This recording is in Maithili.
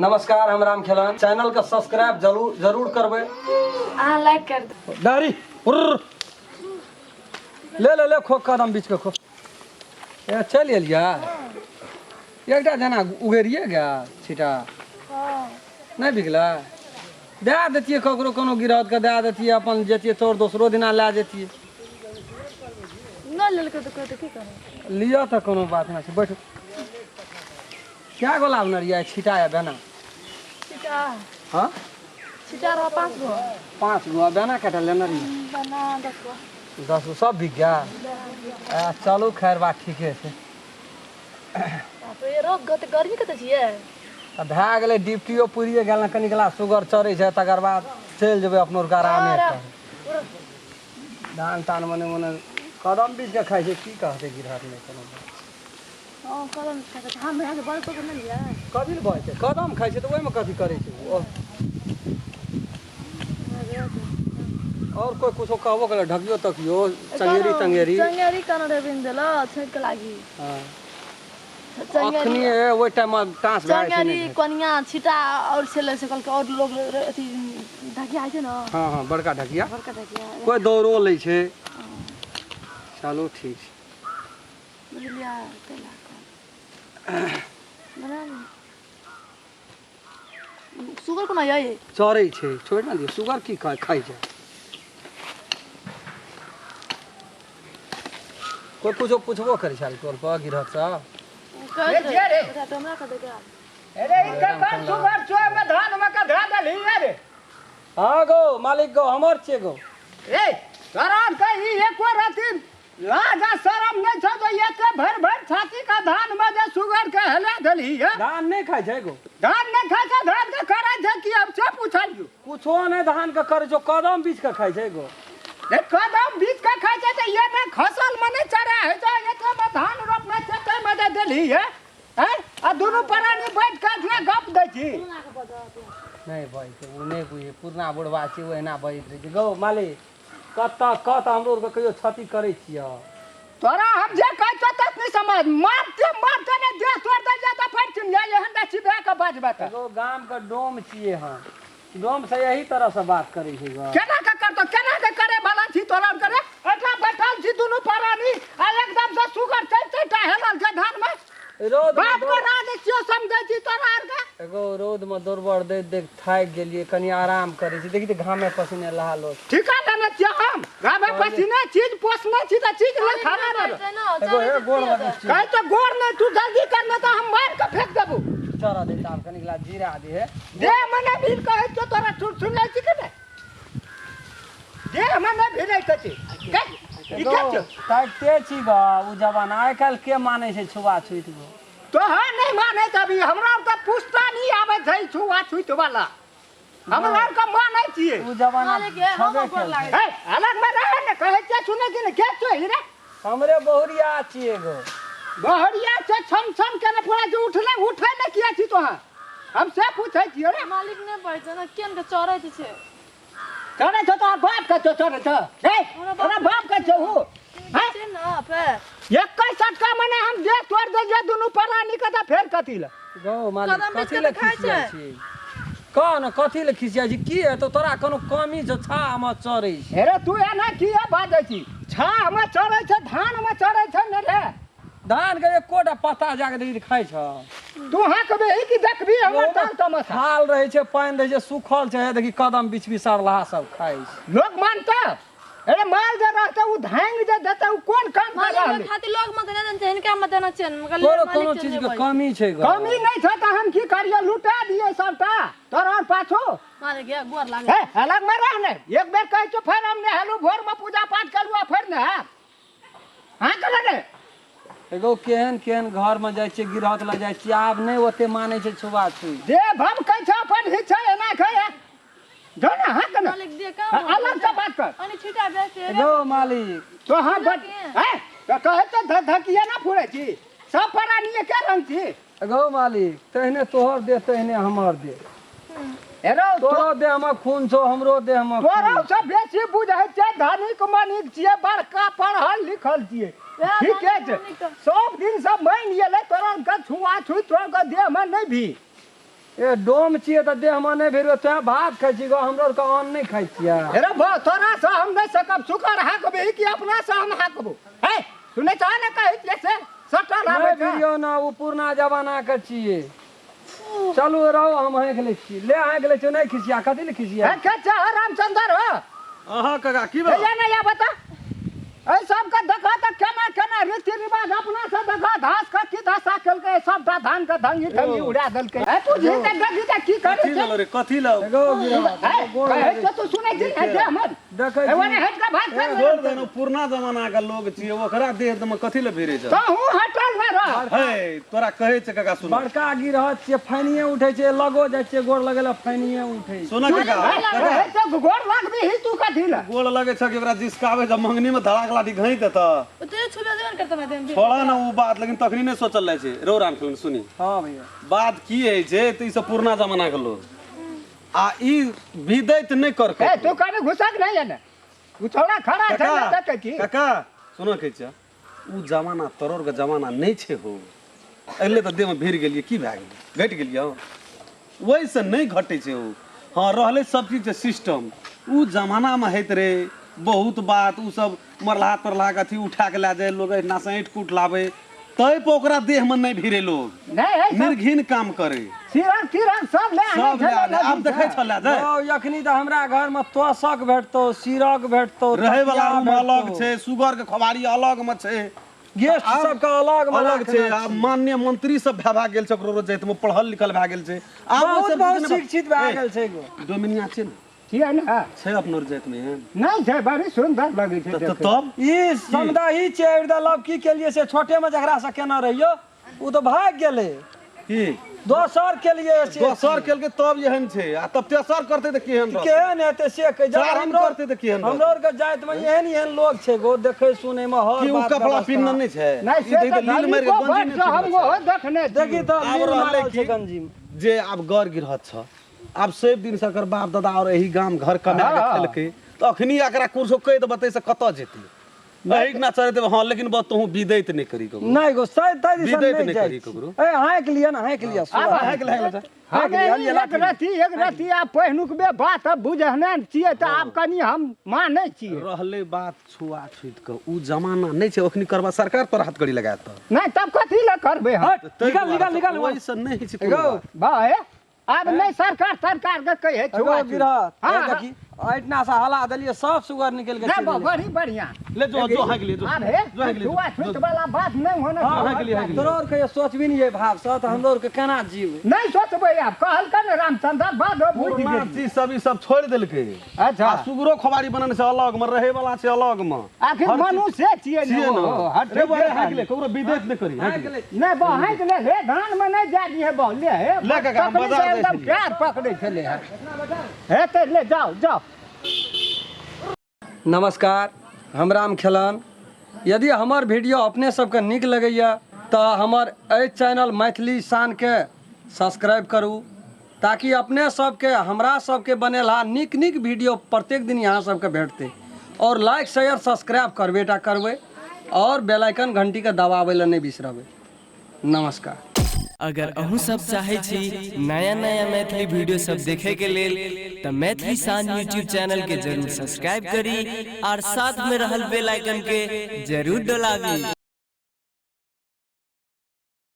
नमस्कार, हम राम खेलन। चैनल के सब्सक्राइब जरूर जरूर करबै। अहाँ लाइक कर दो। दारी उर्र। ले ले ले, खो कदम बीच के खो। ए चलि एलियै एकटा जेना उगेरिए गेल छिटा। नहि बिकलै, दए दैतियै ककरो, कोनो गिरहतके दए दैतियै, अपन जैतियै तोर दोसरो दिना लए जैतियै। नहि लेलकै तऽ कहतै की करबै। लिअ तऽ कोनो बात नहि छै, बैठू। कए गो लाबने रहियै छिटा या बेना? छिटा। हाँ। छिटा रह 5 गो। 5 गो। आ बेना कटा लेने रहियै? बेना 10 गो। 10 गो सब बिक गेल। आ चलू, खैर बात ठीके छै। बाप रे, रौद गते गर्मी कतऽ छियै। आ भए गेलै, ड्यूटियो पुरिए गेल ने। कनि कला सुगर चढ़ै छै, तकर बाद चलि जेबै अपनो आरके आरामे करबै। धान तान मने मने कदम बीछ के खाइ छै, की कहतै गिरहत? नहि कोनो बात। हँ, कदम खाइ छै। हम भैया से बड़ पकड़ लियै। कथी लए बजै छै? कदम खाइ छै तऽ ओहिमे कथी करै छै ओ? और कोइ कुछो कहबो करे? ढकियो तकियो, चंगेरी तंगेरी? चंगेरी कन रे बिन देल छेक लागि। हाँ। चंगेरी। अखनी ओहि टाइम मे टाँस भए जाइ छै। चंगेरी। नहि भेट। कोनिया छिटा और छेलै से कहलकै और लोग अथी ढकिया होइ छै ने। हाँ हाँ, बड़का ढकिया। बड़का ढकिया। कोइ दौड़ो लै छै। चलू, ठीक छै। बुझलियै, ताहि लए कऽ बना सुगर कोना यऽ? चरै छै, छोड़ि ने दियौ। सुगर की खाइ खाइ छै? कोइ कुछो पुछबो करै छै टोल पर गिरहत सब? कहैत रे, रे। रहै तऽ हमरा कहतै का? अरे, ई ककर सुगर चोय में धान में के धरा देलही रे? हाँ गो मालिक गो, हमर छियै गो। ए तोरा के ई एको रति लाज आ शरम नहि छौ जे एते भरि भरि छाती का धान में जे सुगर के हेला देलही है? धान नहि खाइ छै गो। धान नहि खाइ छै? धान के करै छै की? अब से पूछलियौ। कुछो नहि धान के करै छौ, कदम बीछ के खाइ छै गो। ए कदम बीछ के खाइ छै तऽ ये ने खसल में नहि चढ़ा होइ छै? एते में धान रोपने छै, ताहि में जे देलही है, हैं? आ दुनू प्राणी बैठ के जे गप दै छी। नहि बजै छै ओ, नहि बुझै, पुरना बुढ़बा छै ओ, एना बजैत रहै छै। गौ मालिक, कतऽ कतऽ हमरो आरके कहियो क्षति करै छियै? तोरा हम जे कहै छियौ तत नहि समझ। मारते मारते ने देह तोड़ दै जा तऽ फेर चिन्ह जाय एहन तऽ चिभा के बाजबे तऽ। एगो गामके डोम छियै हम, डोम से यही तरह से बात करै छै गो। केना के करतो? केना के करे वाला छी तोरा करे? एठा बैठल छी दुनू प्राणी आ एकदम से सुगर चलि चलि टा हेलल छै धान में। रौद बाप के राज छियौ, समझै छी तोरा आर के? एगो रौद में दौड़बड़ दैत दैत थाकि गेलियै, कनि आराम करै छी। देखी तऽ घामे पसीने लहालो। ठीका लेने छियै हम घामे पसीने, चीज पोसने छी तऽ चीज ले खाना रह। एगो हे, गोड़ लगै छी। कहै तऽ गोड़ नहि, तू जल्दी कर ने तऽ हम मारि के फेंक देबू। चढ़ दे आब, कनि गिला जीरा दे हे। देह में नहि भीड़ कहै छियौ तोरा, सुनै छी कि नहि? देह में नहि भिड़ै के छै। ई एगो के छौ? ताकिते छी गो। ओ जमाना आइ काल्हि के मानै छै छुआ छूत गो? तोहर नहि मानै छै अभी, हमरा आरके पुस्ता नहि आबै छै छुआ छूत वाला, हमरा आरके मानै छियै। ओ जमाना मालिक हे, हमर छबे गोर केलकै। लागै। हे, अलग में रहे ने, कहै छियै, सुनै छी ने? के छौ ई रे? हमरे बहुरिया छियै गो। बहरिया छै, छम छम के ने पूरा जे उठले उठै ने किया छी तोहर, हम से पूछै छियै रे। मालिक नहि पढ़ै छै ने, केन के चढ़ै छै? चढ़ै छौ तोहर बाप के छौ चढ़ै छौ रे? हमरा तोरा बाप के छौ हु? हैं? छै ने फेर। एक्कैस सटका मने हम देह तोड़ देलियै दुनू प्राणी के तऽ फेर कथी लए? गौ मालिक, कदम बीछ कथी के लए तऽ खाइ खिसियाइ छै। छी? कह ने, कथी लए खिसियाइ छी? की हेतौ तोरा? कोनो कमी छौ? छा हम चढ़ै छी। हे रे, तू एना किया बाजै छी? छा मे चढ़ै छै, धान मे चढ़ै छै ने रे? धान के एकोटा पत्ता जाके देखी खाइ छौ? तू हाँकबही कि देखबही हमर ताल तमाशा? थाल रहै छै, पानि रहै छै, सुखल छै। हे देखी, कदम बीछ बीछ सरलाहा सब खाइ छै। लोक मानता? अरे माल जे रहतै ओ धांग जे देतै, ओ कोन काम कर मालिक रहलै? खातिर लोग मत देना छै, हिनका मत देना छै। मगर तोरो मालिक कोनो छै चीज नहि के बजै। कमी छै गो? कमी नहि छै तऽ हम की करियै? लुटा दियै सबटा तोरा और पाछू? मालिक हे, गोर लागै। हे, अलग में रह ने। एक बेर कहै छियौ, फेर हम नहेलू, भोर में पूजा पाठ केलू आ फेर नहायब। हाँ, कहले ने। एगो केहन केहन घर में जाइ छियै, गिरहत लग जाइ छियै, आब नहि ओते मानै छै छुआ छुई। जे भम कहै छै अपन ही छै, एना कहै जो ने। हाँ, कहने। मालिक दे काम। हाँ, अलग से बात कर। अनि छिटा बेच। गौ मालिक। तो हाँ बट हैं तो कहै तऽ धकिया ना फुरै छी, सब प्राणी एके रंग छी। गौ मालिक, तहने तोहर देह तहने हमर देह। एरो तोरो देह में खून छौ, हमरो देह में खून। तोरो से बेसी बुझै छै, धनिक मनिक छियै, बड़का पढ़ल लिखल छियै। वएह ठीके धनिक छै। मनिक तऽ- सब दिन से मानि गेलै तोरा के छुआ छुई तोरा के देह में नहि भी। ए डोम छियै तऽ देहमे नहि भेल तैं भात खाइ छी गो हमरो आरके अन्न नहि खाइ छियै। अरे बा तोरा से हम नहीं सकब सुकर हाकबे कि अपना से हम हाकबो। हे सुनै छ ने कहै छियै से सटल आबै नहि छै। भिड़ियौ ने, ओ पुरना जमाना के छियै। चलू रहो, हम हाँकि लै छी। ले हाँकि लै छियौ, नहि खिसिया। कथी लए खिसिया? हे के छै रामचंद्र हो? अहाँ काका की भेल? भैया नहीं आबत एहि सबके देखो तऽ केना केना रीति रिवाज अपना से देखो घास के की दशा केलकै, सबटा धान के धंगी धंगी उड़ा देलकै। ए तू जी तऽ देखी तऽ की करै कथी छै? भेलो रे, कथी लए? एगो गिरह, ए, गोड़ कहै लागै छै तू सुनै छी ने जे हमर देखै ए छी। ओने हटि कऽ बात कर। छोड़ दे ने, पुरना जमाना के लोग छियै, ओकरा देह मे कथी लए भिड़ै छै? तहूँ हटल ने रह। हे तोरा कहै छै काका सुन। बड़का गिरह छियै, फैनिये उठै छै, लगो जाइ छियै गोड़ लगै लए, फैनिये उठै छै। सुन काका, काका कहै छै गोड़ लगबी ही तू कथी लए? गोड़ लगै छै कि ओकरा जिसकाबै छै, मंगनी मे धड़ाक लाठी घाँचि देतऽ। ओते छुबे देबे ने करतै माध्यम। छोड़ा ने ओ बात, लेकिन तखनी नहि सोचल जाइ छै। रौ राम खेलन सुनी। हँ भैया। बात की होइ छै तऽ ई सब पुरना जमाना के लोग आ ई विदैत नहि कर। ए तू कभी घुसक नहीं है ने, उ छौड़ा खड़ा छै ने देखै छी। काका सुनो, कहै छै ओ जमाना तोरोर के जमाना नहि छै हो। अगले तऽ देहमे भिड़ गेलियै, की भए गेलै? घटि गेलियै। ओहिसँ नहि घटै छै ओ। हँ रहलै सब चीज सिस्टम, ओ जमानामे होइत रहै बहुत बात। ओ सब मरलाहा तरलाहा के अथी उठा के लए जाय लोग, एहिठिना से ऐंठ कूट लाबै, ताहि पर ओकरा देहमे नहि भिड़े लोग। नहीं है सब निर्घिन काम करे। सिरंग तिरंग सब ले आनै सब छै लए आनै। आब नदी देखै से। छल लए जाय। यौ, अखनी तऽ हमरा घर मे तोसक भेटतौ, सिरक भेटतौ, रहै वाला तकिया रूम भेटतौ। अलग छै, सुगर के खोबारी अलग मे छै, गेस्ट सबके अलग मे अलग छै। राखने। आब मान्य मंत्री सब भए भए गेल छै, ओकरो जाइत मे पढ़ल लिखल भए गेल छै। आब ओहि बहुत सब बहुत चीज नहि। शिक्षित भए ए, गेल छै गो। डोमिनिया छै ने? छियै ने। छै अपनो जाइत मे एहन? नहीं छै, बड़ी सुंदर लगै छै तऽ देखै। तब ई समदाही छै लव की के लिए से छोटे में जकरा से केना रहियो ओ तऽ भाग गेलै। की दोसर के लिए से दोसर केलकै तब एहन छै, आ तब तेसर करतै तऽ केहन रहतै? केहन हेतै से कह। जब चारिम हमरो करतै तऽ केहन रहतै? हमरो आरके जाति में एहन एहन लोग छै गो, देखै सुनै में हर की ओ बात कपड़ा व्यवस्था। पिन्हने नहि छै? नहीं ई से देखी तऽ तऽ लील मारि धनिको कऽ गंजी बड नहि छै, हम पिन्हने छै। ओहो देखने छी। देखी तऽ आब लील रहलै मारल की? छै गंजी में। जे आब गौर गिरहत छ, आब सब दिन से एकर बाप दादा और एही गाम घर कमा के हाँ। खेलकै, तऽ अखनी एकरा कुर्सो कहि देबै से कतऽ जेतै? एही ना चढ़ेतै। हँ, लेकिन बस तोहूँ विदैत नहि करी ककरो। नहि गो, सही ताहि दिसन विदैत नहि नहि जाइ करी छी। ककरो। ए हाँकि लिअ ने, हाँकि लिअ। आब हाँकि ले, हाँकि ले। हम एक रति एक रति आब पहिनुकबे बात अब बुझने छियै तऽ आब कनि हम मानै छियै। रहलै बात छुआ छूत के, उ जमाना नहि छै अखनी करबा, सरकार पर हाथ कड़ी लगा तऽ नहीं तब कथी लए करबै हम? हट, निकाल निकाल निकाल। ओहिसँ नहि होइ छै कोनो गो बात। बा हे आब नहीं सरकार सरकार के कहै एगो छुआ छूत। गिरहत हाँ, ए हाँ। देखी एहिठिना से हला देलियै, सब सुगर निकलि के नहीं चलि बा, गेलै। बड़ी बढ़िया। ले जो जो हाँकि ले जो। आब हे जो हाँकि ले छुआ छूत वाला बात नहीं होना हाँ, हाँकि ले, हाँकि ले। तोरो आरके सोचबी नहीं ये भाव से तऽ हमरो आरके केना जीव? नहीं सोचबै आब, कहलकै ने रामचंद्र बाद बुझि पुरना गेलियै। चीज सब ई सब छोड़ि देलकै। अच्छा। आ सुगरो खोबारी बनने छै अलग मे, रहै वाला छै अलग मे। आखिर हर चीज मनुष्य छियै ने छियै ओ, ने। हट रे बा, हाँकि ले, ककरो विदैत नहि करी, हाँकि ले। नहीं बा हाँकि ले हे, धान में नहीं जा दिहे बा ले हे। ले काका, हम तखनी बाजार से जाइ एकदम छलियै। प्यार पकड़ै छलै हे। हे तऽ ले जाओ जाओ। नमस्कार, हम राम खेलन। यदि हमर वीडियो अपने सबके नीक लगैए तऽ हमर एहि चैनल मैथिली शानके सब्सक्राइब करू, ताकि अपने सबके हमरा सबके बनेलहा नीक नीक वीडियो प्रत्येक दिन यहाँ सबके भेटतै। और लाइक शेयर सब्सक्राइब करबे टा करबै और बेल आइकन घंटीके दबाबै लए नहि बिसरबै। नमस्कार। अगर अहूँ सब चाहै छी नया नया मैथिली वीडियो सब देखे के लेल तऽ मैथिली शान यूट्यूब चैनल के जरूर सब्सक्राइब करी और साथ में रहल बेल आइकन के जरूर दबाबी।